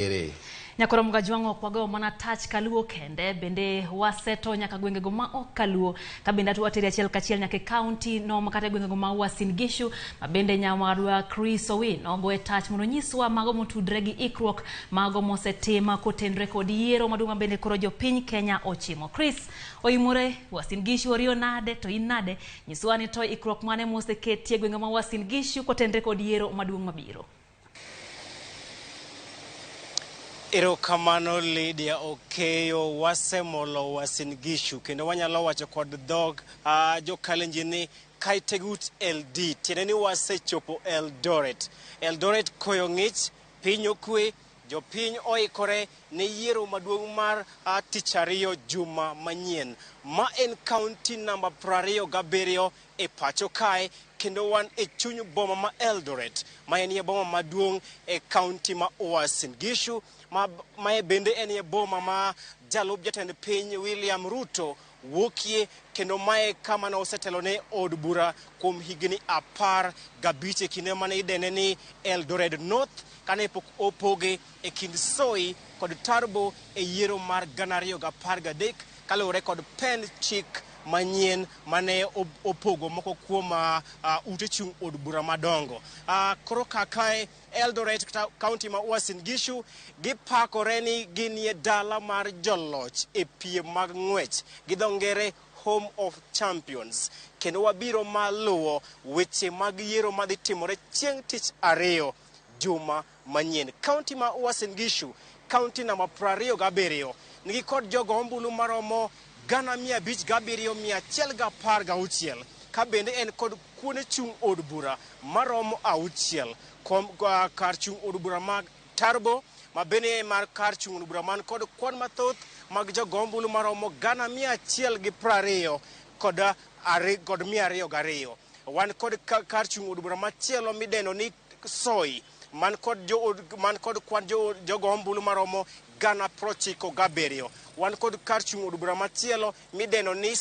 Ere. Nyakoro Mgajwang' ok wagoyo mana tach kaluo kende, bende waseto nyaka gwengego ma ok kaluo, ka bende wateri achiel kachiel nyaka e kaunti no ma kata e gwengego ma Uasin Gishu, ma bende nyawadwa Chris Owino ogoye tach mondo onyiswa mago motudre gi ikruok mago mosetim kotenre kod yiero maduong' ma bende koro jopiny Kenya ochimo. Chris oimore Uasin Gishu oriyo nade to in nade? Nyiswa ni to ikruok mane moseketie gwenge ma Uasin Gishu kotenre kod yiero maduong' mabiro. Erokamano Lydia Okeyo, wasemolo Uasin Gishu kendo wanyalo wacho kod dhog jo-Kalenjin ni Kaitegut LD, tiende ni wasechopo Eldoret. Eldoret koyo ng'ich, piny okwe, jopiny oikore ne yiero maduong' mar tich ariyo juma manyien. Ma en kaunti namba 27 e pacho kae kendo wan e chuny boma ma Eldoret, ma en e boma maduong' e kaunti ma Uasin Gishu, ma bende en e boma ma jalup jatend piny William Ruto wuokie, kendo mae kama ne osetelo ne od bura kuom higni 15 e kinde mane idende ni Eldoret North kane pok opoge e kind Soi kod Turbo e yiero mar 2013 kaluwore kod pend chik manyien mane opogo moko kuom ute chung' od bura madongo. Koro kakae Eldoret kata kaunti ma Uasin Gishu gipakore ni ginie dala mar joloch e piem mag ng'wech gi dho ngere Home of Champions, kendo wabiro maluwo weche mag yiero madhi timore chieng' tich ariyo juma manyien. Kaunti ma Uasin Gishu, kaunti namba 27, nigi kod jogo ombulu maromo 507,116, ka bende en kod kuonde chung' od bura maromo 6, kar chung' od bura mag Turbo, ma bende mar kar chung' od bura man kod kwan mathoth mag jogo ombulu maromo 120 kod 202. Wan kod kar chung' od bura machielo midendo ni Soi, man kod kwan jogo ombulu maromo 97,000. Wan kod kar chung' od bura machielo midendo ni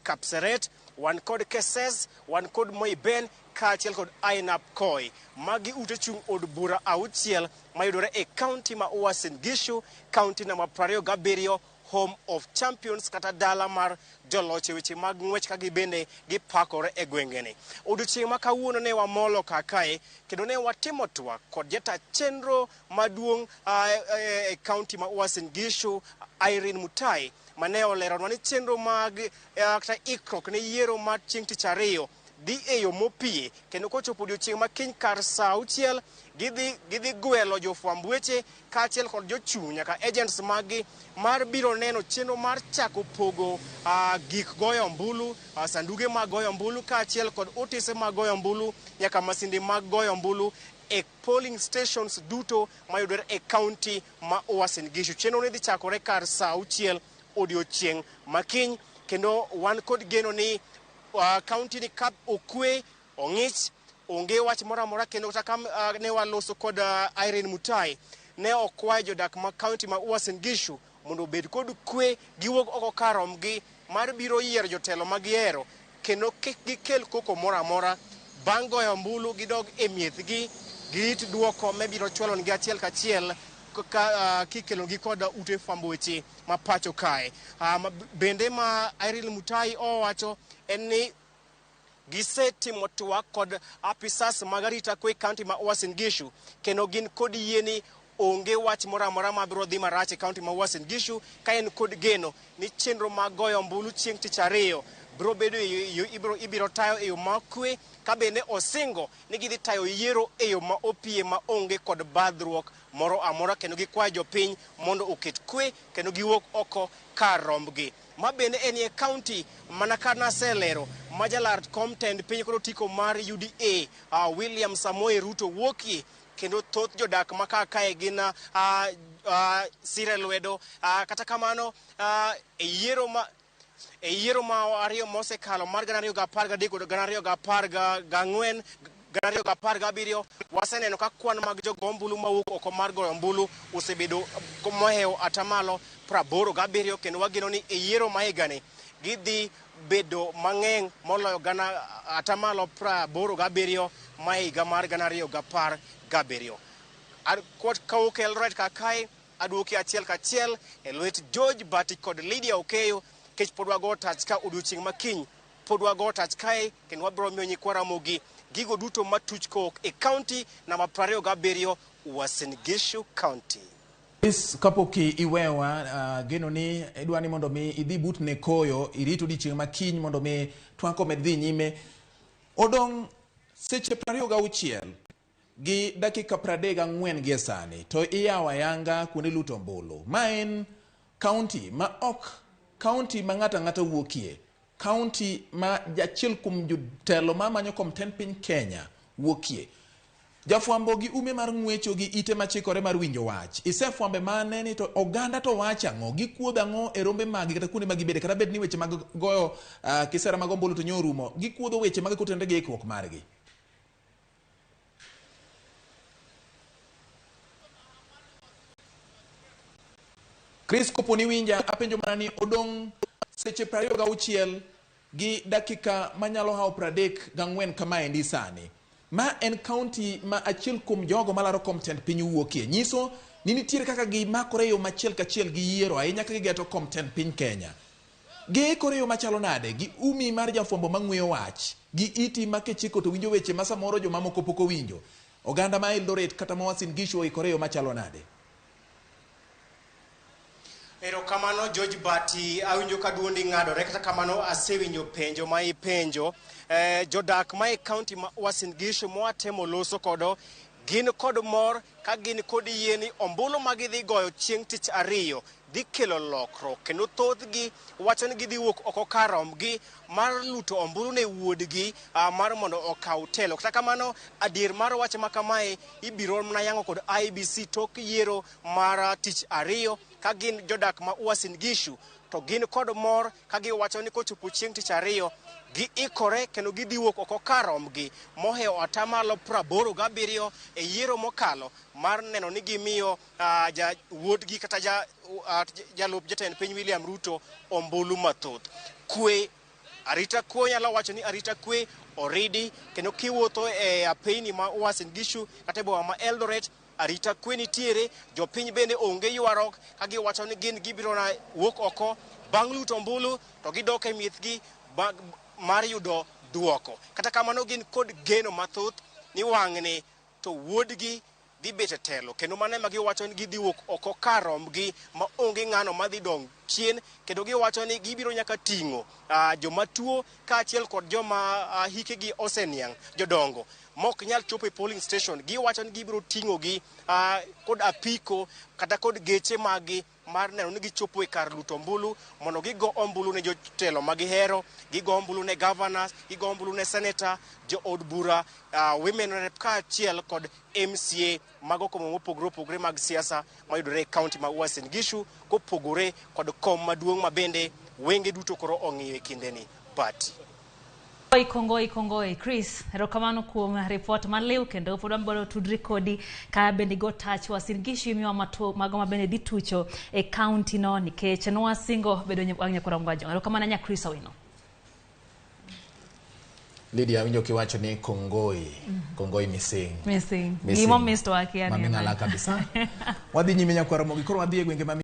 Kapseret, wan kod Keses, wan kod Moiben kaachiel kod Ainabkoi. Magi ute chung' od bura 6 mayudore e kaunti ma Uasin Gishu, kaunti namba 27, Home of Champions kata dala mar joloch e weche mag ng'wech ka gibende gipakore e gwengeni. Odiochieng' ma kawuono ne wamolo kakae kendo ne watimo twak kod jata chenro maduong' e kaunti ma Uasin Gishu, Irene Mutai, mane oleronwa ni chenro mag kata ikruok ne yiero mar chieng' tich ariyo dhi e yo mopie, kendo kochopo odiochieng' ma kiny kar saa 6 gidhi gwelo jofwamb weche kaachiel kod jochung' nyaka agents maggi mar biro neno chenro mar chako pogo gik goyo ombulu, sanduge mag goyo ombulu kaachiel kod otese mag goyo ombulu nyaka masinde mag goyo ombulu e polling stations duto mayudore e kaunti ma Uasin Gishu. Chenro ni dhi chakore kar saa 6 odiochieng' makiny, kendo wan kod geno ni kaunti ni ka okwe, ong'ich, onge wach moro amora. Kendo kata ka ne waloso kod Irene Mutai, ne okwayo jodak ma kaunti ma Uasin Gishu mondo obed kod kwe, giwuog oko kar romgi mar biro yiero jotelo ma gihero, kendo kik gikel koko moro amora. Bang' goyo ombulu gidog e miethgi, girit duoko mibiro chwalonegi achiel kachiel kikelonegi kod ute fwambo weche ma pacho kae. Bende ma Irene Mutai owacho en ni gisetimo twak kod apisas mag arita kwe kaunti ma Uasin Gishu, kendo gin kod yie ni onge wach moro amora mabiro dhi marach e kaunti ma Uasin Gishu, ka en kod geno ni chenro mag goyo ombulu chieng' tich ariyo biro bedo e yo, ibiro tayo e yo ma kwe, ka bende osingo ni gidhi tayo yiero e yo ma opie ma onge kod badhruok moro amora, kendo gikwayo jopiny mondo oket kwe kendo giwuog oko kar rombgi. Ma bende en e kaunti mana ka naselero ma jalar kom tend piny kod otiko mar UDA, William Samoei Ruto wuokie, kendo thoth jodak ma ka kae gin sire lwedo. Kata kamano, e yiero ma ariyo mosekalo mar 2013 kod 2014, 2017, waseneno ka kwan mag jogo ombulu mawuok oko mar goyo ombulu osebedo mohewo atamalo 87, kendo wageno ni e yiero ma higani gidhi bedo mang'eny moloyo gana atamalo 87 ma higa mar 2017. Kawuok Eldoret kakae aduoki achiel kachiel e lwet George Bati kod Lydia Okeyo kech pod wago tach ka odiochieng' makiny pod wago tach kae kendo wabiro miyo nyikwa Ramogi gigo duto matuch kowuok e kaunti namba 27 Uasin Gishu County. Kapok iwewa, geno ni idwa ni mondo mi idhi but ne koyo, irit odiochieng' makiny mondo mi twak omed dhi nyime. Odong' seche 26 gi dakika 34 gie sani to iyawo ayanga kuonde luto ombulu. Ma en kaunti ma ok kaunti ma ng'ato ang'ata wuokie, kaunti ma achiel kuom jotelo mamanyo kom tend piny Kenya wuokie. Jafwambo gi ume mar ng'wecho gi ite machikore mar winjo wach. Isefwambe mane ni to oganda to wacho ang'o? Gikuodho ang'o e rombe maggi kata kuonde ma gibede? Kata bed ni weche mag goyo kisera mag ombulu to nyorumo. Gikuodho weche mag kotenore gi ikruok margi. Chris, koponi winja, apenjo mana ni odong' seche 26 gi dakika manyalo hawo 34 kamaendi sani. Ma en kaunti ma achiel kuom jogo malaro kom tend piny wuokie. Nyiso ni nitiere kaka gimakore e yo machiel kachiel gi yiero ahinya ka gigeto kom tend piny Kenya. Giikore e yo machalo nade gi umi mar jafwambo mang'weyo wach, gi iti ma kichiko to winjo weche ma samoro jomamoko pok owinjo. Oganda ma Eldoret kata ma Uasin Gishu oikore e yo machalo nade? Erokamano George Bati, awinjo ka duondi ng'adore, kata kamano asewinjo penjo ma ipenjo. Jodak ma e kaunti ma Uasin Gishu mwatemo loso kodo gin kod mor ka gin kod yie ni ombulu ma gidhi goyo chieng' tich ariyo dhi kelo lokruok, kendo thothgi wacho ni gidhi wuok oko kar rombgi mar luto ombulu ne wuodgi mar mondo okaw telo. Kata kamano, adier mar wach ma kamae ibiro mana yango kod IEBC tok yiero mar tich ariyo ka gin jodak ma Uasin Gishu to gin kod mor ka giwacho ni kochopo chieng' tich ariyo giikore kendo gidhi wuok oko kar rombgi mohewo atamalo 87 e yiero mokalo mar neno ni gimiyo wuodgi kata jalup jatend piny William Ruto ombulu mathoth. Kwe arita kwe nyalo wacho ni arita kwe oridi, kendo kiwuotho e apeyni ma Uasin Gishu kata e boma ma Eldoret arita kwe nitiere, jopiny bende onge ywaruok ka giwacho ni gin gibiro na wuok oko bang' luto ombulu to gidok e miechgi mar yudo duoko. Kata kamano gin kod geno mathoth ni wang'ni to wuodgi dhi bet e telo, kendo mano ema giwacho ni gidhi wuok oko kar rombgi ma onge ng'ano madhi dong' chien, kendo giwacho ni gibiro nyaka ting'o joma tuo kaachiel kod joma hikegi oseniang', jodongo mok nyal chopo e polling station. Giwacho ni gibiro ting'ogi kod apiko kata kod geche maggi mar neno ni gichopo e kar luto ombulu mondo gigo ombulu ne jotelo ma gihero, gigo ombulu ne governors, gigo ombulu ne senator, jood bura, women rep kaachiel kod MCA mago kombe mopogore opogore mag siasa mayudore e kaunti ma Uasin Gishu, kopogore kod kom maduong' ma bende wenge duto koro ong'iyo e kindeni. Bati. Kongoi kongoi Chris, erokamano kuom report maliw, kendo pod wabiro tudri kodi ka bende go tach Uasin Gishu imiwa mago ma bende dhi tucho e kaunti no, nikech nwasingo bedo wang' nyakwar Ongwajo. Erokamano nya Chris Owino. Lydia, awinjo kiwacho ni kongoi, kongoi mising. Mising. Gimo misto wakia ni. Maming'ala kabisa. Wadhi nyime nyakwar Ramogi, koro wadhi e gwenge ma